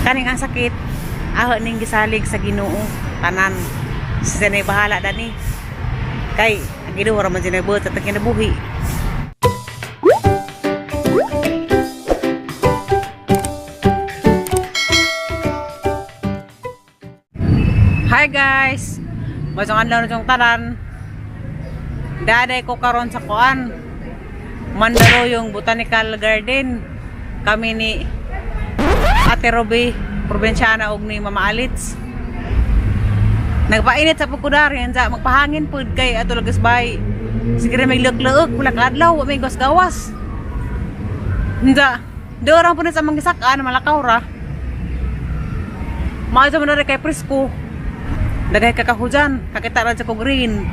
Kaning ang sakit, aho ning gisalig sa Ginoo tanan. Siya na bahala dani. Kay ang Ginoo ra man siya nagbuhat sa kinabuhi. Hi guys! Masang adlaw na itong tanan. Daday ko karon sa kuan. Mandaluyong Botanical Garden. Kami ni Ate Ruby, probinsyana og ni Mama Alitz. Nagpainit sa pagkudar yan sa magpahangin pud kay ato lagas bay. Sige may lukluk, wala ka adlaw, wa may gawas. Nda, doon po na sa mga sakaan, malakaw ra. Maayo man na rin kay presko. Dagay kakahujan, kakita ra sa ko green.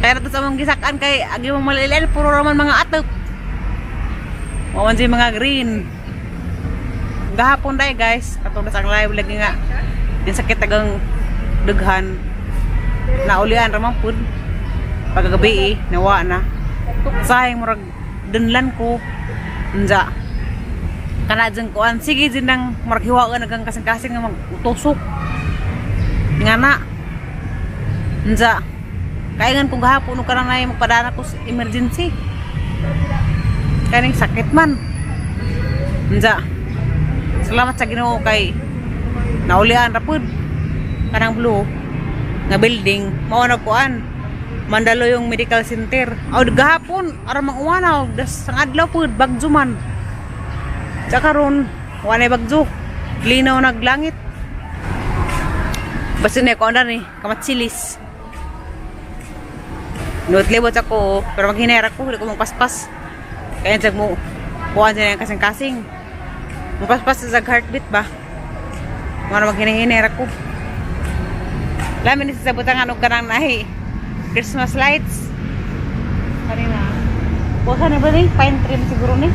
Kaya na to sa among gisakan kay agi mong malilian, puro raman mga atop. Mawan siya mga green. Gahapon dai guys, katong sa ang live lagi nga. Din sakit tagang dughan. Naulian ra man pud. Pagkagabi eh, nawa na. Sayang murag dunlan ko. Unja. Kana dyan kuan sige din nang murag hiwaon nagang kasing-kasing nga magtusok. Nga na. Unja. Kaingan ko gahapon og kanang nay magpadana ko sa emergency. Kaning sakit man. Unja. Salamat sa Ginoo kay naulian ra pud kanang blue nga building mao na kuan Mandaluyong Medical Center. Aw gahapon aron mang-uwanaw das sang adlaw pud bagyo man. Sa karon wa nay bagyo. Linaw naglangit. Basta na ko ni kamatsilis. Nuot libot ako, pero maghinera ko, hindi ko magpaspas. Kaya sag mo, kuhan siya ng kasing-kasing. Mapaspas sa heartbeat ba? Mga maghinahinera ko. Lamin ni sa butangan og kanang nahi. Christmas lights. Kanina. Kuha na ba ni? Pine tree na siguro ni.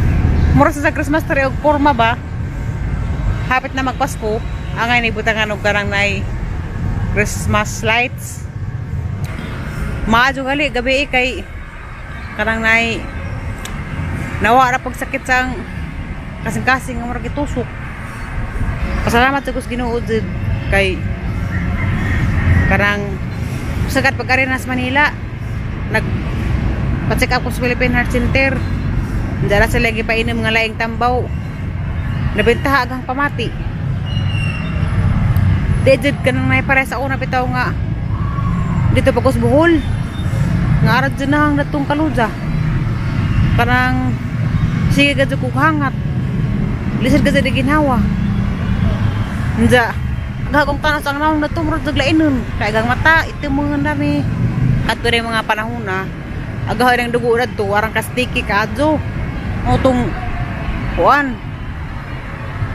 Mura sa Christmas tree og porma ba? Hapit na magpasko. Angay ni butangan og kanang nahi Christmas lights. Maadyo gali gabi eh, kay kanang nahi nawa ra pagsakit sa kasing-kasing nga murag itusok. Pasalamat sa Gus Ginoo jud kay kanang sagat pag Arenas Manila nag pa-check up ko sa Philippine Heart Center. Dara sila gipainom nga laing tambaw. Nabentaha agang pamati. Di jud kanang nay pare sa una bitaw nga dito pa ko sa Bohol. Nga arad jud na ang datong kaluja. Kanang sige gadyo ko hangat. Lisod ka sa ginhawa. Nja, agakong tanas ang naong na tumurot naglainon. Kaya agang mata, ito mga na ni. At doon yung mga panahon na, agaw ng dugo na to, warang kastiki kaadyo. Utong, kuan,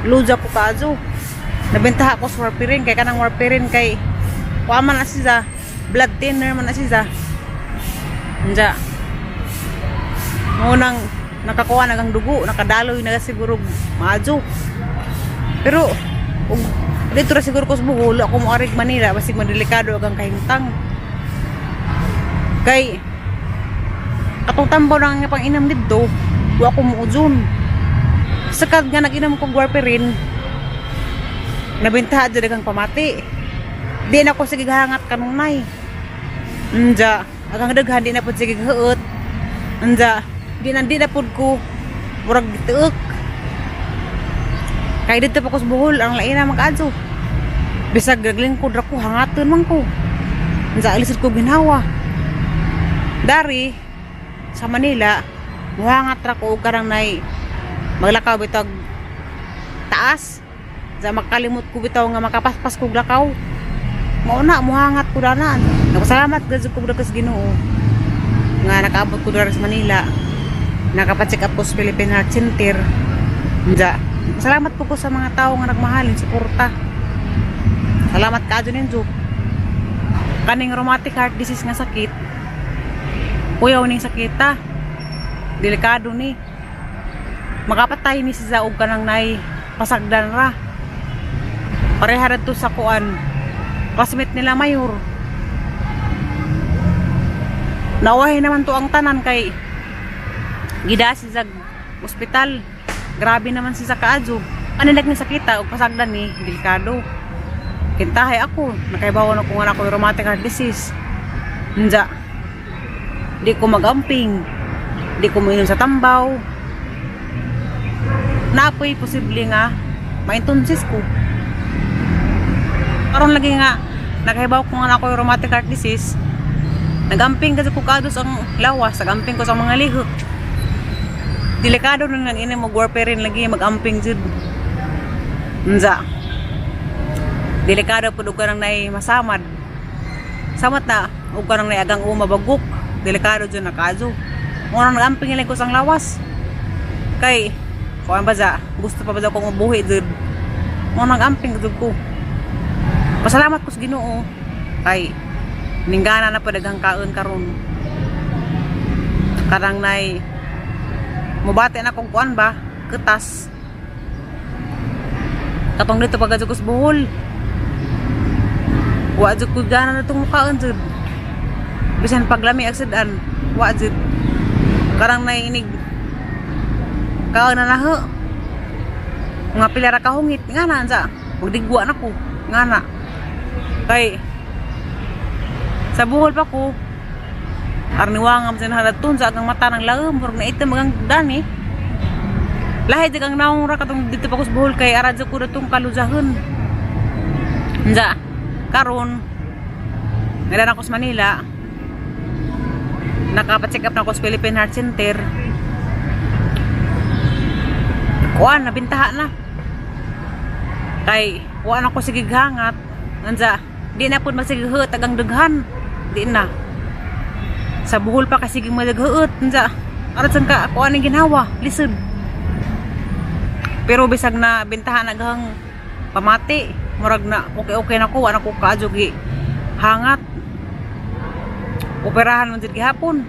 luja ko kaadyo. Nabentaha ko sa warfarin, kay kanang warfarin kay, kuan man na siya, blood thinner man na siya. Nja, ngunang nakakuha na kang dugo, nakadaloy na siguro maadyo. Pero ug dito ra siguro ko sa Bohol, ako mo arig Manila, basig madelikado agang kahimtang. Kay katong tambaw na nga pang inam didto, wa ko muudson. Sakad nga nag-inom kog warfarin, nabentaha jud agang pamati. Di na ko sige hangat kanunay. Unja, agang daghan di na pud sige huot. Unja, di na pud ko murag gituok. Kay dito pa ko sa Bohol, ang lain na mag-adyo. Bisag naglingkod ra ko, hangaton man ko. Unsa alisod ko ginhawa. Dari sa Manila, muhangat ra ko og karang nay maglakaw bitag taas. Sa makalimot ko bitaw nga makapaspas kog lakaw. Mao na muhangat ko dana. Nagpasalamat gud ko sa Ginoo nga nakaabot ko dara sa Manila. Nakapa-check up ko sa Philippine Heart Center. Unja. Salamat po ko sa mga tao nga nagmahalin, suporta. Salamat kaadyo ninyo. Kaning rheumatic heart disease nga sakit. Kuyaw ning sakita. Delikado ni. Makapatay ni siya og kanang nay pasagdan ra. Pareha ra to sa kuan. Classmate nila mayor. Nawahi naman to ang tanan kay gida si sa ospital. Grabe naman si sa kaadyo. Ano naging sakita og pasagdan ni delikado. Kintahay ako, nakaibaw na ko nga ako rheumatic heart disease. Unja. Di ko magamping. Di ko moinom sa tambaw. Napoy posible nga maintonsis ko. Karon lagi nga nakahibaw ko nga ako rheumatic heart disease. Nagamping kasi ko kados ang lawas, nagamping ko sa mga lihok. Delikado na nang ini mag warfarin lagi magamping jud. Unja. Delikado pud og kanang nay masamad. Samot na og kanang nay agang uma baguk. Delikado jud na kaso. Mao nang nagamping lang ko sa lawas. Kay kuan ba za, gusto pa ba za kong mabuhi jud. Mao nang amping jud ko. Pasalamat ko sa Ginoo kay ninggana na pa daghang kaon karon. Karang nay mubate na kong kuan ba, ketas. Katong dito pag ko sa Bohol. Wa jud ko gana na itong mukhaan jud. Bisan paglami ag sudan, wa jud. Karang nay inig kaon na naho. Mga pila ra kahungit nga na sa magdigwa na ko nga na. Kay sa Bohol pa ko arniwangam sa nahalatun sa agang mata ng laom, murag na itim ang dani. Lahi jud ang naong ra katong dito pa ko sa Bohol kay ara jud ko datong kaluzahon. Unsa karon nila ako sa Manila, nakapa-check up na ako sa Philippine Heart Center. Kuan, nabintaha na kay kuan ako sige hangat. Anza, di na pud magsighuot agang daghan, di na. Sa Bohol pa kasi sige madaghuot. Anza, arat san ka kuan ang ginhawa, lisod. Pero bisag na bintahan agang pamati, murag na okay okay na ko, wala ko kaadyo gi hangat. Operahan man jud gihapon,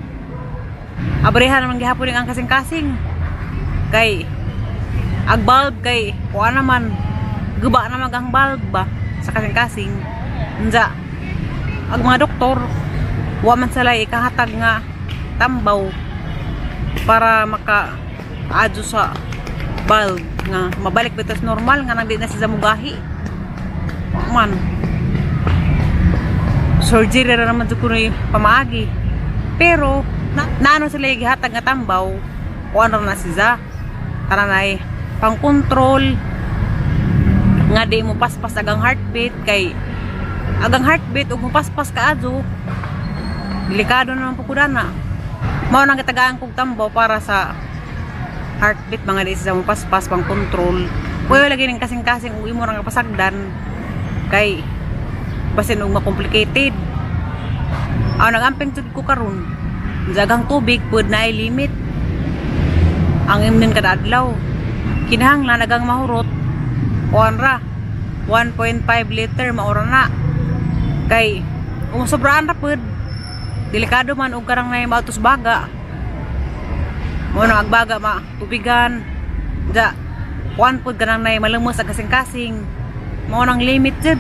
abrehan man gihapon ang kasing-kasing kay ag bulb kay kuan naman, guba naman ang bulb ba sa kasing-kasing. Unja, ag mga doktor wa man sila ikahatag nga tambaw para maka adyo sa bulb nga mabalik bitas normal nga nang di na siya mugahi. Wa man, surgery ra naman jud kunoy pamaagi, pero na, naano sila gihatag nga tambaw, kuan ra na siya, taranay pang-control nga di mo paspas agang heartbeat, kay agang heartbeat ug mo paspas ka adyo, delikado naman po na. Mao nang gitagaan kog tambaw para sa heartbeat, mga di siya mo paspas, pang control. Kuya lagi ning kasing-kasing ug imo ra nga pasagdan kay basin og ma-complicated. Aw, nagamping jud ko karon. Jagang tubig pud na limit ang imnin kada adlaw. Kinahanglan agang mahurot kuan ra, 1.5 liter, maura na, kay kung sobraan ra pud, delikado man og karang nay mautos baga mo nang agbaga ma tubigan ja, kuan pud kanang nay malumos ag kasing-kasing. Mao nang limit jud.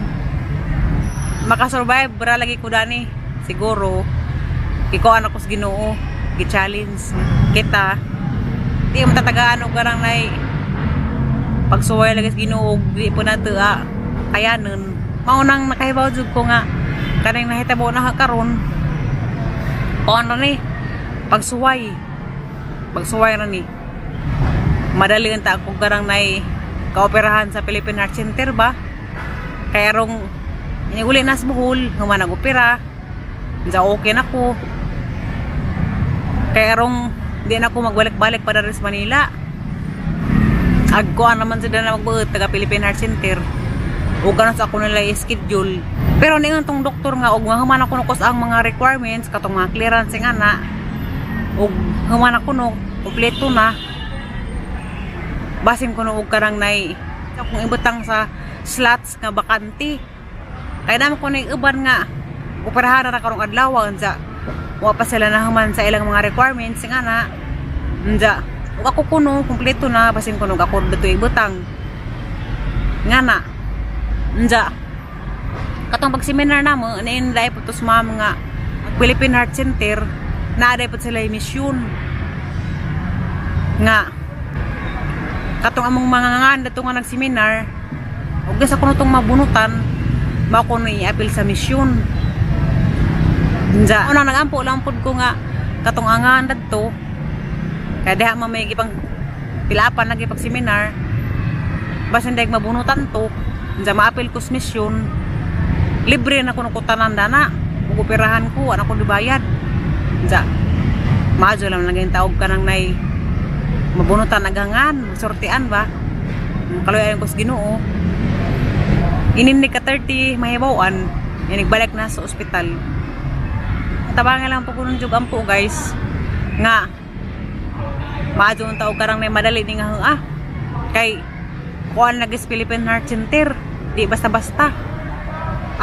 Makasurvive ra lagi ko dani siguro. Ikaw anak ko sa Ginoo, gi-challenge kita, di mo tatagaan og karang nay pagsuway lagi sa Ginoo, di po nato kayanon. Mao nang nakahibaw jud ko nga kanang nahitabo na karon, kuan ra ni, pagsuway, pagsuway ra ni. Madali unta ako karang nay kaoperahan sa Philippine Heart Center ba, kaya rong uli na sa Bohol human nag-opera. Unsa, okay na ko, kaya rong di na ako magbalik-balik pa diri sa Manila. Agkuan naman sila na magbuot taga Philippine Heart Center o ganon sa ako nila i-schedule. Pero ningon tong doktor nga og human ako no ang mga requirements katong mga clearance nga na og human ako no kompleto na, basin ko no og karang nay akong ibutang sa slots nga bakante, kay naman ko na uban nga operahan na karong adlaw. Unsa, wa pa sila nahuman sa ilang mga requirements nga na. Unsa, ug ako kuno kompleto na, basin kuno ako dito ibutang nga na. Unsa, katong pag seminar namo niin lahi po to sa mga Philippine Heart Center, naa po sila yung mission nga Katong among mga ngan dato nga nag-seminar, ug sa kuno tong mabunutan, mao ko ni i-apil sa misyon. Unsa, una nagampo lang pud ko nga katong angan dadto. Kaya diha man may gipang pilapan lagi pag seminar. Basin daig mabunutan to, unsa maapil ko sa misyon, libre na kuno ko tanan dana. Ug operahan ko, ana ko dibayad. Unsa, maadyo lang lang taog ka nang nay mabunutan agangan, sortian ba? Kaluy ayon ko sa Ginoo. Inim ni ka 30 mahibaw-an, balik na sa ospital. Tabangan lang po kuno jug ampo, guys, nga maadyo ang taog karang nay madali ni nga ah. Kay kuan lagi sa Philippine Heart Center, di basta-basta.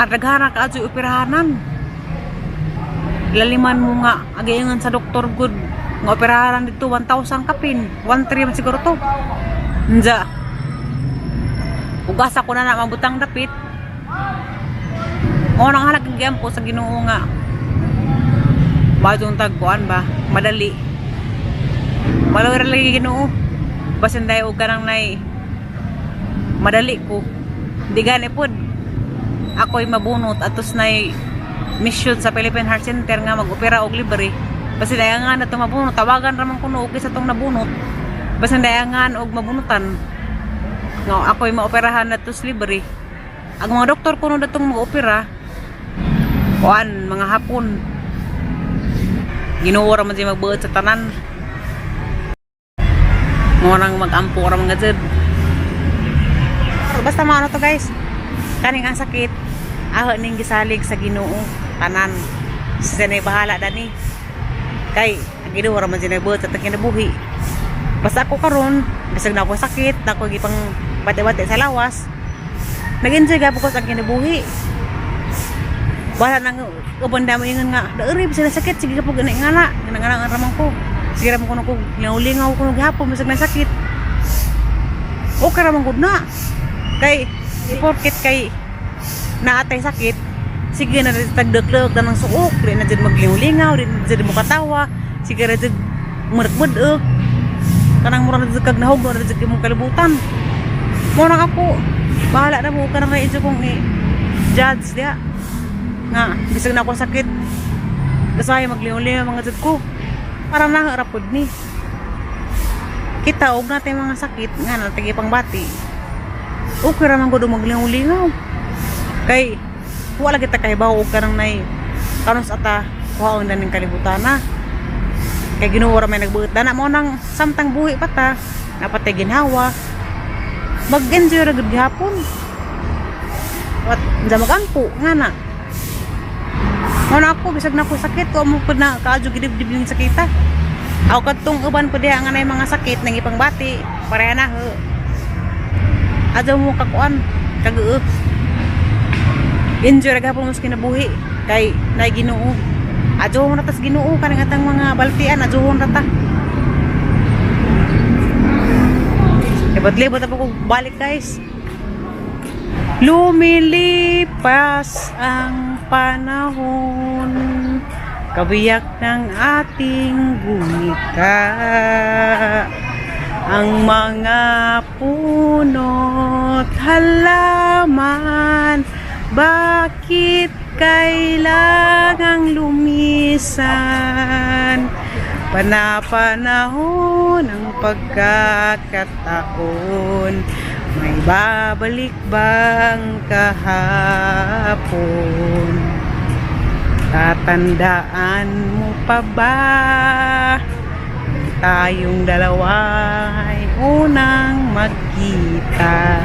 Ang daghana ka adyo operahanan. Laliman mo nga agayungan sa doktor good nga operahanan dito 1,000 kapin, 1,300 man siguro to. Unsa? Ugasa ko na na mabutang dapit. Mo nang halag po sa Ginoo nga badong tagkuan ba, madali. Malawir lagi Ginoo. Basin dayo og kanang nay madali ko. Di gani pod. Ako'y mabunot atos nay mission sa Philippine Heart Center nga mag-opera og libre. Basin dayangan na to mabunot, tawagan ra man kuno og sa tong nabunot. Basin dayangan og mabunutan. Nga ako'y maoperahan na tos libre. Ang mga doktor kuno datong mag-opera, kuan mga hapon. Ginoo ra man siya magbuot sa tanan. Mo nang mag-ampo ra mga jud. Basta maano to, guys. Kaning ang sakit aho ning gisalig sa Ginoo tanan. Siya na bahala dani. Kay ang Ginoo ra man siya nagbuot sa kinabuhi. Basta ako karon, bisag na ako sakit, na ako gipang bate-bate sa lawas. Nag-enjoy gapon ko sa kinabuhi. Wala nang uban damo ingon nga, "Daeri bisag na sakit, sige ka po gani nga na." Nga nga ramang ko. Sige ramang ko ko lingaw-lingaw ko gihapon bisag na sakit. Okay ramang gud na. Kay porket kay naatay sakit, sige na rin tagdaglag na ng suok, di na dyan maglingaw-lingaw, di na dyan mo katawa, sige na dyan murag-mudok, kanang mura na dyan kag nahog, na dyan mong kalibutan. Mo na ako, bahala na mo ka na kayo kong i-judge diya. Nga, bisag na ako sakit, kasaya maglingaw-lingaw mga jud ko. Para na rapod ni. Kita og natin mga sakit nga natagi pang bati. Okay ra man gud maglingaw-lingaw. Kay wala kita kay bawo og kanang nay kanos ata kuhaon na ning kalibutan na. Kay Ginoo ra may nagbuot dana mo nang samtang buhi pa ta, napatay ginhawa. Mag-enjoy ra gud gihapon. Wat dya magampo nga na. Mo na ako bisag na ako sakit ko mo pud na kaadyo gidibdib ning sakita. Aw kadtong uban pud diha nga nay mga sakit nang ipangbati, pareha na ho. Adyo mo kakuan, kaguot. Enjoy ra gihapon mo sa kinabuhi kay nay Ginoo. Adyo mo na tas Ginoo kanang atang mga baltian, adyohon ra ta. Libot-libot ako kung balik, guys. Lumilipas ang panahon, kabiyak ng ating gunita. Ang mga puno't halaman, bakit kailangang lumisan? Panapanahon ang pagkakataon, may babalik bang kahapon? Tatandaan mo pa ba tayong dalawa ay unang magkita?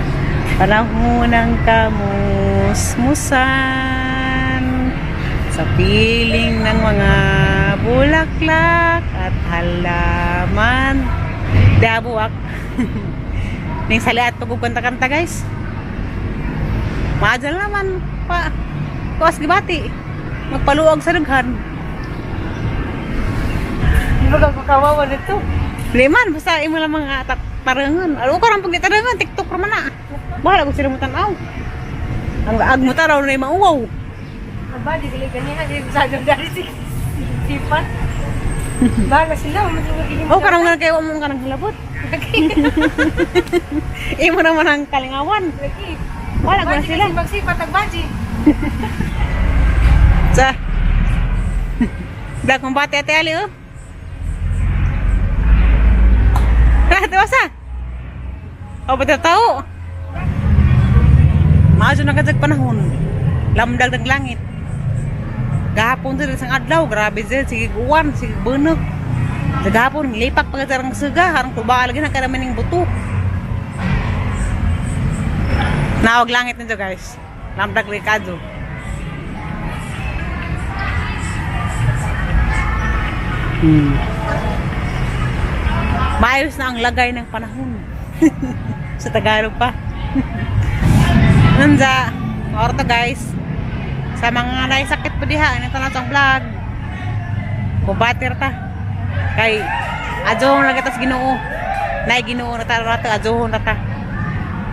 Panahon ng kamusmusan sa piling ng mga bulaklak at halaman. Dabuak. Ning saliat pag kanta-kanta, guys. Maadyan naman pa. Kuas gibati. Magpaluag sa daghan. Di ba kakawawa nito? Liman, basta imo lang mga tarangan. Ano ko ram pag tarangan, TikTok ra man na. Bahala kung sila mo tan-aw. Ang ag mo taraw na mauwaw. Aba, di gali ganihan. Di ko sa dari si Sipan. Bahala sila. Mas Oh, karong nga kayo mo kanang hilabot. Imo naman ang kalingawan. Lagi. Wala ko na Baji sila. kasi magsipat ang baji. Sa. Vlog mong bati ate Ali oh. Ha, tiwasa. Oh, ba't tao? Maadyo na kadag panahon. Lamdag ng langit. Gahapon din isang adlaw, grabe din, sige uwan, sige bunok. Gahapon, lipak pa ang suga, harang tuba lagi na karami ning buto. Nawag langit nito, guys. Lamdag likado. Maayos na ang lagay ng panahon. Sa Tagalog pa. Nanda, orto guys. Sa mga naisakit po diha, ito na itong vlog. Kubatir ta. Kay, adyohon lang kita sa Ginoo. Nay Ginoo na ta rato, adyohon na ta.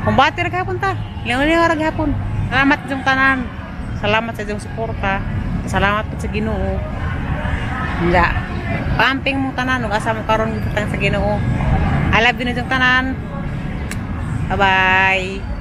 Kumbate ra gihapon ta. Lingaw-lingaw ra gihapon. Salamat sa tanan. Salamat sa iyong suporta. Salamat po sa Ginoo. Nga. Pamping mo tanan ug asa mo karon gitang sa Ginoo. I love you na tanan. Bye-bye.